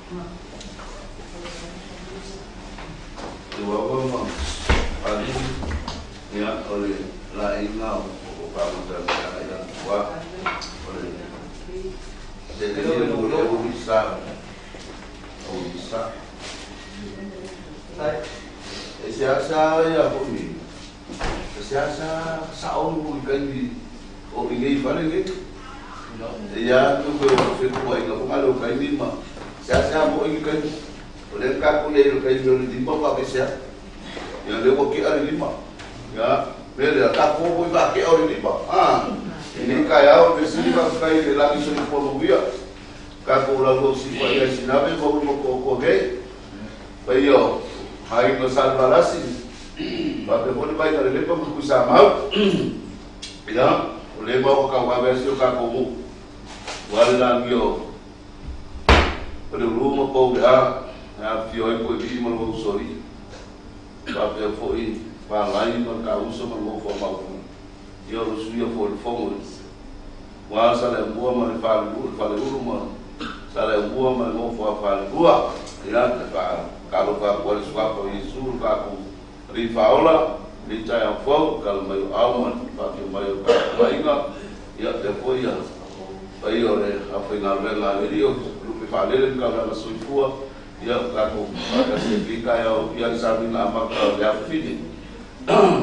Tuawa ma Ali ia o le laina o pamata ia tua o le te te le o visa o visa e se asa ia foi e se asa sa o mo i kai o i nei fale nei ia tu ko o se ko ai ka lo kai ni ma se asa mo i kai o le ka ko le kai lo ni ma pa ke se ia le o ke ali lima ia le ka ko ko ba ke o lima ah ni ka ya o se ni ba kai le la ni so ko mo ia ka ko la lo si ko ia sinave mo mo ko ko ge pa yo hai no salvarasi pa pe mo bai ka le pa mo ku sa mau ia o le mau ka wa ve si o ka ko mo wa la ni o o le ruma po le a a fio ai ko vi mo lo sori pa pe foi pa lai ma ka uso ma mo fo mau ia o suia fo le fongo wa sa le mua ma le fa le uru ma sa le mua ma le mo fo fa le bua ia le fa ka lo fa ko le swa ko Yesu ka ku ri fa ola ri ta ya fo ka lo mai au ma fa ki mai o ka mainga ia te fo ia pa ia le a fo ina le la le rio lu pe fa le ka la soifua ia ka ko ka se bi ka ia ia sa ni na ma ka le a fini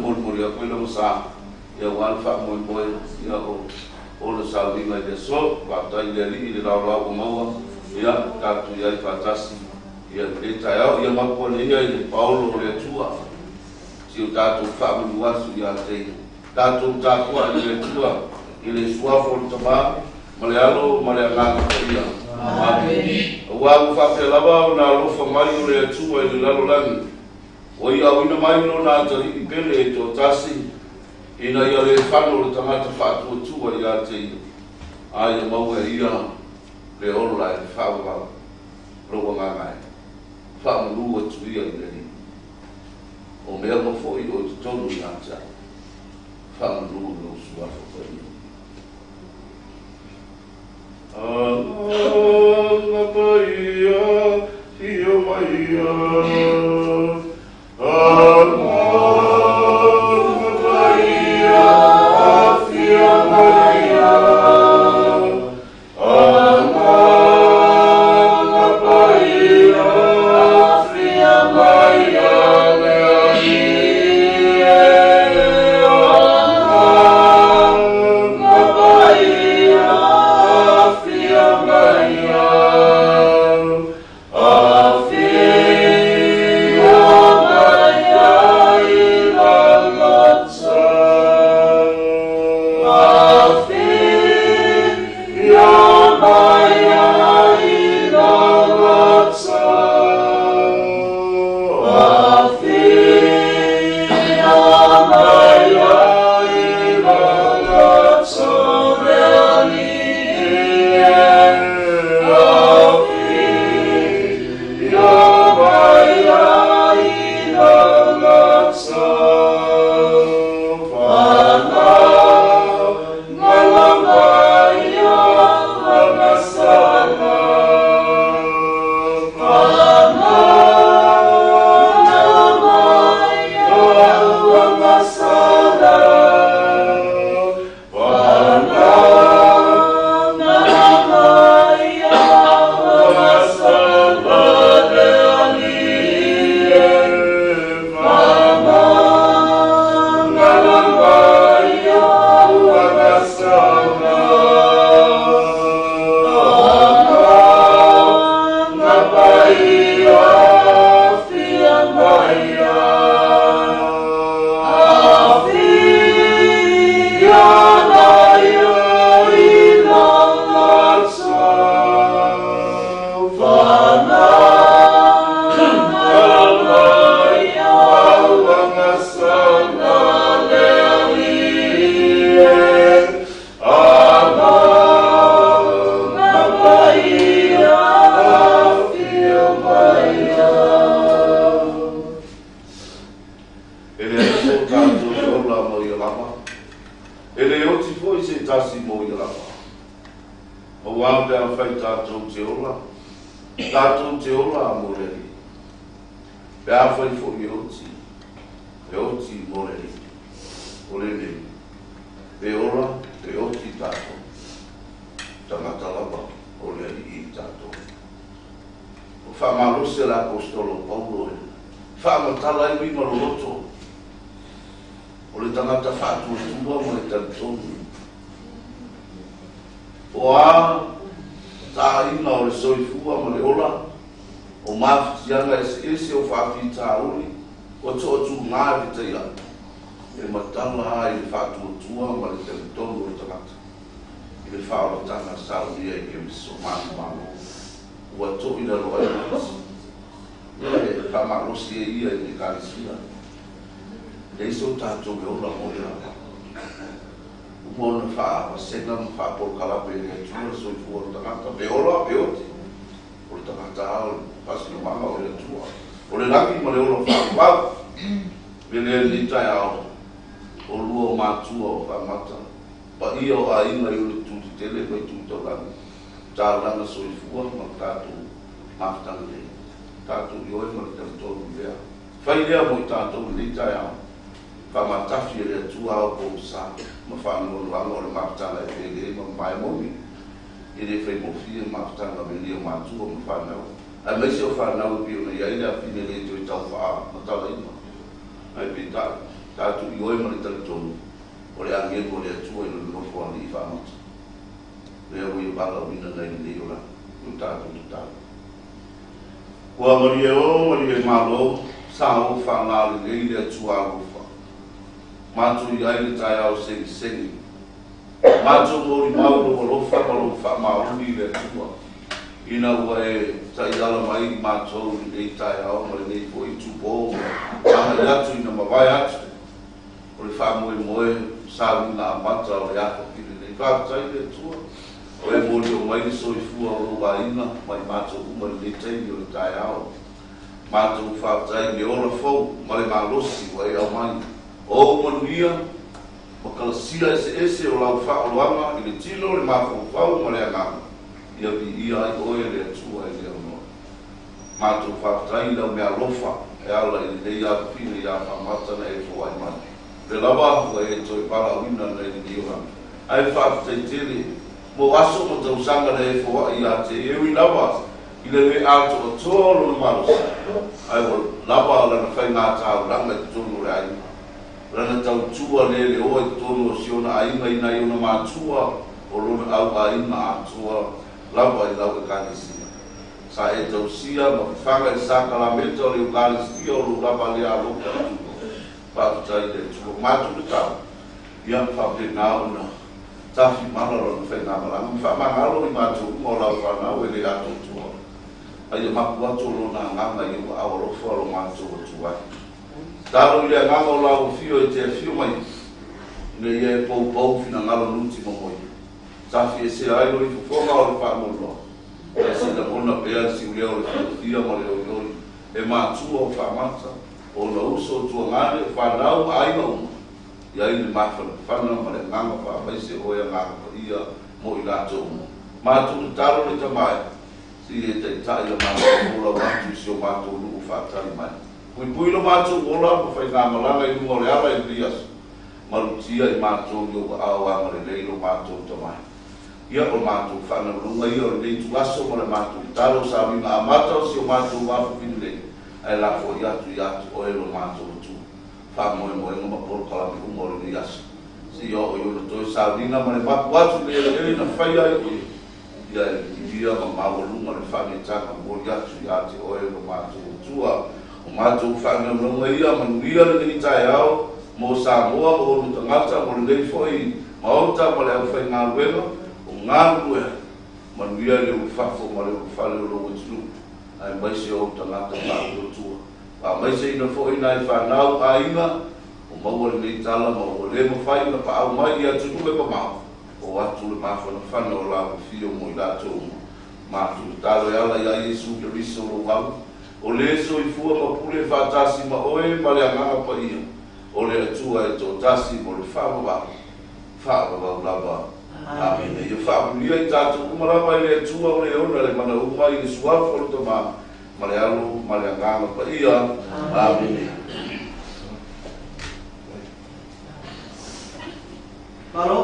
mol mol ia ko lo sa ia wan fa mo mo ia o o le sa ni mai de so ka ta ile li ile la la o maua ia ka tu ia fa tasi ia le ta ia ia ma ko le ia ile Paulo le tua si o ta tu fa mo wa su ia te ta tu ta ku ile tua ile sua fo le tama ma le alo ma le agaga ia. Amen. Ua u fa fe lava o na alofa mai o le Atua i le lalolagi. O ia auina mai lona atalii pele e toatasi, ina ia le fano le tagata faatuatua ia te ia. A ia maua e ia le ola e faavavau lou agaga e faamalū atu ia i le Alii. O mea ma foʻi o i totonu ia te au. Faamalū lou suafa paia. Agaga paia fio maia. Agaga paia fio maia. Agaga paia fio maia le Alii. Agaga paia fio maia. Afio maia i lagata. Afio maia i lagata. Afio maia i lagata le Alii. Afio maia i lagata. Fa'alagala maia vagasala. Fa'alagala maia vagasala. Fa'alagala maia vagasala le Alii. Fa'alagala maia vagasala. Agaga paia fia maia. Afio maia i lagata. Fa'alagala maia vagasala le Alii. Agaga paia fio maia. E le ai o tātou e ola mo ia lava. E le oti foi se tasi mo ia lava. O wā pe a whai tātou te ola. Tatou te ola mo le Alii. Pe afai foi e oti, e oti mo le Alii. O lenei, pe ola, pe oti tatou, tagata lava o le Alii i tatou. O faamalosi a le Aposetolo o Paulo e faamatala ai uiga loloto o le tagata faatuatua ma le talitonu. O a taaiga o le soifua ma le ola, o mafatiaga eseese o faafitauli ua toatuga e fetaiai, e matala lava i le faatuatua ma le talitonu o le tagata i le faaolataga saunia i Keriso manumalo ua to'i lalo ai malosi. Ia e faamalosi ai ia i le Ekalesia. E leai so tatou e ola mo ia. Uma ona faavasega ma faapolokalame e le Atua le soifua o le tagata, pe ola pe oti. O le tagata lava o le faasinomaga o le Atua. O le lagi ma le ola faavavau. Me lea i lenei taeao, oulua o matua o faamata, paia o aiga i ona itu tetele ma itu taulagi, taulaga soifua ma le tatou mafutaga nei. Tatou ioe ma le talitonu i lea. Fai lea mo i tatou i lenei taeao. Faamatafi e le Atua ao pogisa ma faanoanoaga o le mafutaga e pele ai ma mamae moni. E le faigofie mafutaga me nei o matua ma fanau, aemaise o fanau e pei ona i ai le afine le toe tau faamatalaina. Ae peitai, tatou ioe ma le talitonu o le agelu o le Atua i lona nofoalii faamata. Lea ua ia valaauina nai lenei olaga, o tatou tatalo. Ua malie o, malie malo, sa ou faalalelei le Atua alofa. Matou i ai le taeao segisegi. Matou molimau lou alofa ma lou faamaoni i le Atua, ina ua e taiala mai i matou i lenei taeao ma lenei foi itupo ma agai atu ina mavae atu o le faamoemoe sauniga amata o le afafi lenei. Faafetai i le Atua ua e molio mai le soifua o lou aiga ma i matou uma i lenei taimi o le taeao. Matou faafetai i le ola fou ma le malosi ua e aumai. O ou manuia ma kalasia eseese o lau faaoloaga i le tino, le mafaufau ma le agaga, ia viia ai oe le Atua e le aunoa. Matou faafetai i lau meaalofa e ala i lenei afafine ia Faamata na e foai mai. O lea lava ua e toe valaauina nai lenei olaga. Ae faafetai tele mo aso ma tausaga na e foai ia te e ui lava i le le atoatoa o lona malosi, ae ua lava lana faiga taulaga i totonu o le aiga, lana tautua leleoa i totonu o si ona aiga i nai ona matua o lona au aiga atoa lava i lau Ekalesia. Sa e tausia ma fafaga i le sakalameta o le Eukaristia o lou lava lea alofa Atua. Faafetai i le Atua. Matou le tau, ia faapena ona tafimala lona faigamalaga ma faamagalo i matou uma o lau fanau e le atoatoa. A ia mapu atu o lona agaga i ou aao alofa lo matou Atua ai. Talo i le agaga o lau afio e te afio mai ina ia e poupou finagalo nuti momoe. Tafiesea ai lou fofoga o le faanoanoa, ae se i lagona pea le siulea o le fiafia ma le oioi e matua o faamata, o ona uso, o tuagane, o fanau ma aiga uma, i ai le mafanafana ma le agaga faamaise oe Agaga Paia mo i latou uma. Matou tatalo le Tama e, se i e taitai la matou folau atu i si o matou nuu faatali mai. Puipui lo matou ola ma faigamalaga i luga o le ala i lenei aso. Malutia i matou i ou aao agalelei lo matou Tama e. Ia, o le matou faanaunauga ia o lenei ituaso ma le matou tatalo sauniga amata o si o matou afafine nei, ae lafo i atu ia te oe lo matou Atua faamoemoega ma polokalame uma o lenei aso, seia oo i ona toe sauniga ma le mapu atu i le eleele na faia ai oe, ia e viivia ma maualuga le faaneetaga momoli atu ia te oe lo matou Atua. O matou faanaunauga ia, manuia lenei taeao mo Samoa, mo ona tagata, mo lenei foi Maota ma le aufaigaluega o galulue ai. Manuia i le ulufafo ma le ulufale o lou atunuu, aemaise o ou tagata faatuatua. Faamaiseina foi nai fanau aiga o maua lenei tala ma ua le mafai ona paau mai i atunuu e mamao, o atu le mafanafana o lau afio mo i latou uma. Matou tatalo e ala iā Iesu Keriso lou Au, o le soifua ma pule faatasi ma oe ma le Agaga Paia, o le Atua e toatasi mo le faavavau, faavavau lava. Amene. Ia faamanuia i tatou uma lava e le Atua o le ona le mana uma i le suafa o le Tama ma le Alo ma le Agaga Paia. Amene. Malo,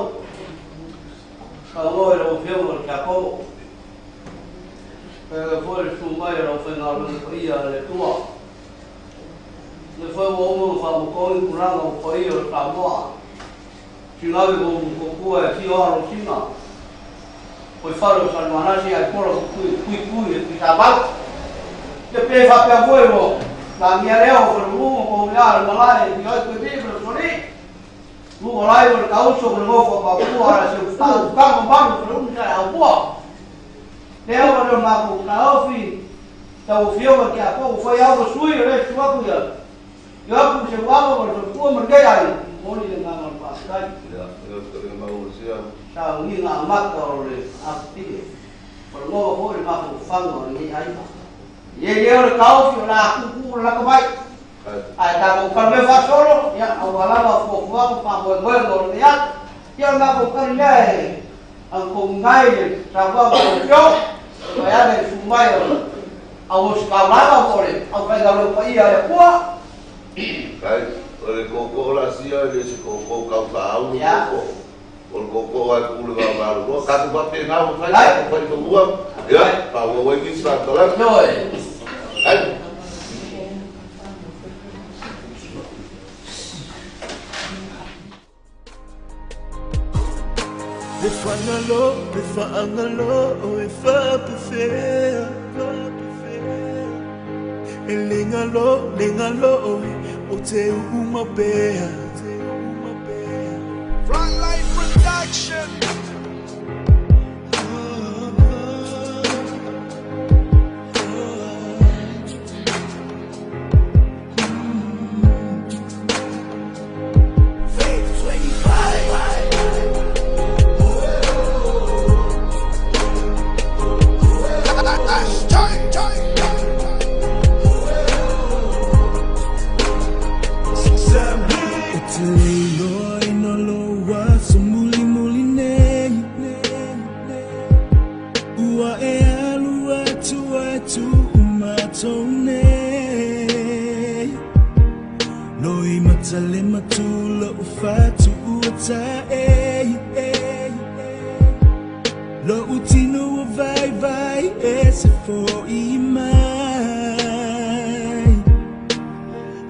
saunoa i lau Afioga i le Tiakono, faapea foi le susu mai o le aufaigaluega paia a le Atua. O lea foi ua uma ona faamatoi tulaga o paia o Samoa, Sinaui mo Mutuatua e afio alo Sina, Koifale o Salemanasi ae pola pupui pui e Tuisamau. Ia pe faapea foi ua lagia lea o Falelua ma Poulia le malae e afio ai Tuivii ma le Usoalii, Lualai o le Tauso ma le nofo a Papua a se ufutau ufutau mamalu o Faleulu sa e aupua. Lea ua leo matou taofi tau afioga ki a kou fai au ma sui o le su aku ia i aku se uaga ma le faletua ma lenei aiga momoli le agaga o le faafetai. Ia, ia le maua sia. Saunia amata o le apipie o le ngoa foi le mafaufauga o lenei aiga. Ia lea o le taofi o le a tuutuu le laka mai. Ae tatou talomea faasolo, ia, aua lava fuafuaga ma faamoemoega o lenei aso. Ia o le matou tali lea e autouina ai le saunoaga a lau Afioga, vaeane le susu mai o le auositaulaga po o le aufaigaluega paia a le Atua. Kai, o le koko la sia le se koko kau faau le koko. O le koko ai ku le va va lo. Ka tu pa pe na o fai ka fai to mua. Ia, pa wo wai ni sa tala. Ioe. Ai. Le fagalo, le faagalo e faapefea. E le galo, le galo o te uuma pea. Frontline Production. Faith 25. E te leiloa ina loa so muli muli nei. Ua e alu atu atu umatou nei. Loi matale matula u fatu ua ta e. Lo utino o vai vai e se foi mai.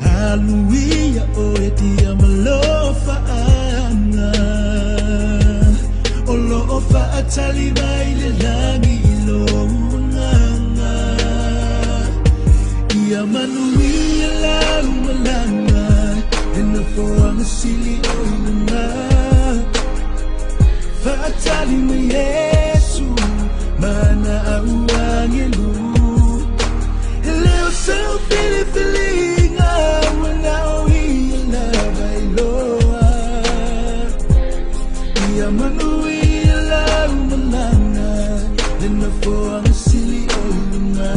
Hallelujah, o e tia malofa anga. O lo o faatali mai le lagi i lo nganga. Ia manuia lau malanga, e na foanga sili o ilunga. Faatali mai Yesu, mana au angelu. E leo sau filifilinga, ua o ia lava iloa. Ia manuia lau malaga, le nofoaga sili o i luga.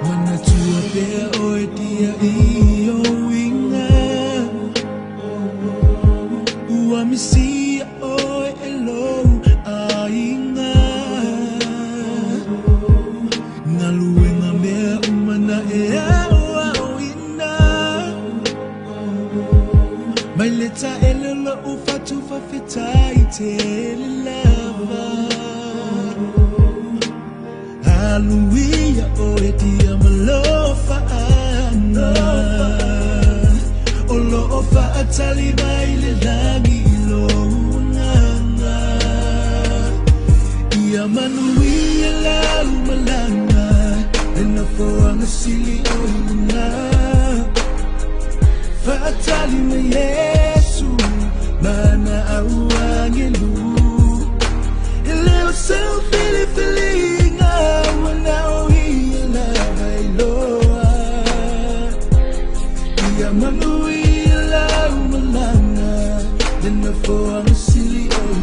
Manatua pea oe tia i o uiga. Ua misia oe e lou aiga. Galuega mea uma na e aoaoina. Mai le taele lou fatu faafetai tele lava. Hallelujah, o e tia malofa anga. O lo o faatali mai le lagi i lo nganga. Ia manuia lau malaga, le nofoaga sili o i luga. Faatali mai Yesu, mana au angelu. E leo sau filifiliga, ua na o ia lava iloa. Ia manuia lau malaga, le nofoaga sili o i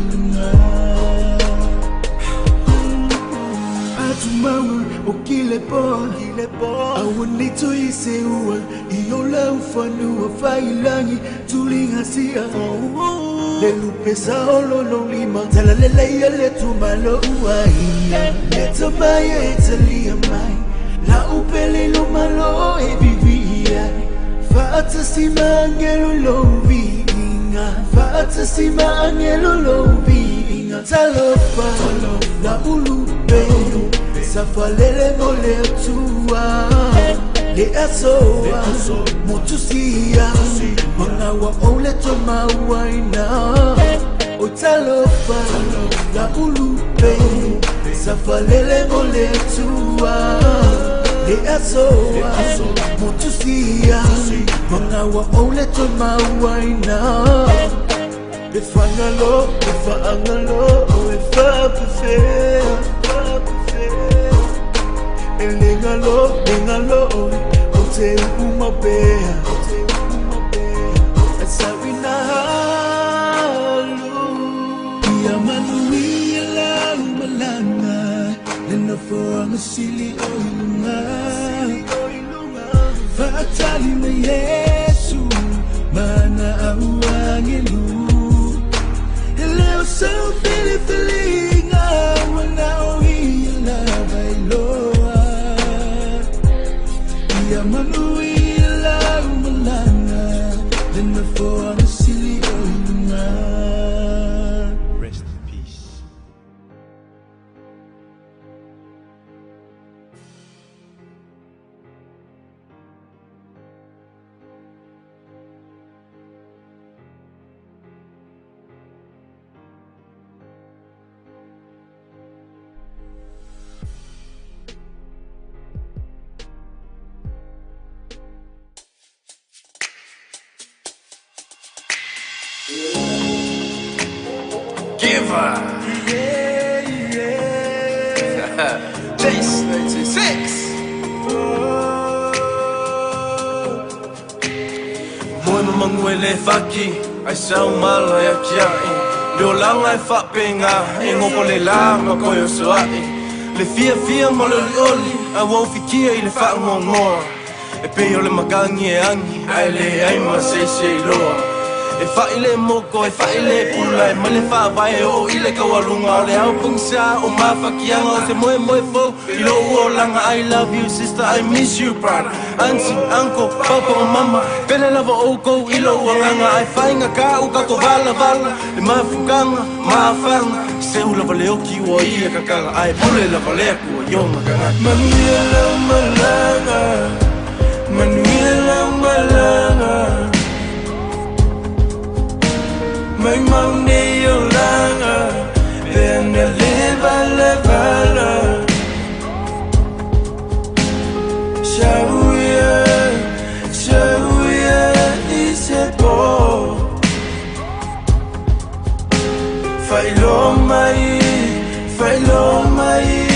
Tumaua o kilepo Awanito i se ua I o lau fanua failangi Tulinga sia Le lupe sa olo lo lima Tala le leia le tumalo ua ia Le tamai e talia mai La upele lo malo e vivi ai Faatasi maangelo lo viinga Faatasi maangelo lo viinga Talofa la ulupe Safalele mo le atua Le asoa Motusia Mangawa o le tomauaina O talofa la ulupe Safalele mo le atua Le asoa Motusia Mangawa o le tomauaina E whangalo, e whaangalo, e whapewhea E lengalo, lengalo, o te umapea E sawina halu Ia manuia lau malanga Le nofoanga sili o ilunga Faatali na Yesu Mana au angelu E leo sau filifilinga Wana o ia lava iloa Ia manuia lau malanga Le nofoanga sili o ilunga Rest in peace. Giver. Chase 96. Moe mamangu e le faki Ai sau mala ia kiai Le olanga e whapenga E ngopo le la ma koe o soai Le fia fia mo le oli oli A wau fikia i le whaangongoa E pei o le makangi e angi Ai le ai ma se se loa E whai le moko, e whai le pula E male whaavae o i le kaualunga O le au pungsa o mafakianga O se moe moe fau i lo uolanga I love you sister, I miss you brother Auntie, uncle, papa o mama Pele lava o kou i lo uanganga Ai whainga ka u kato vala vala Le mafukanga, mafanga Se u lava le oki ua i e kakanga Ai pule lava le aku o yonga kangaka Manuia lau malanga Manuia lau malanga Mai mau nei o langa Pena le vala vala Shauia, shauia i se po Whailo mai, whailo mai.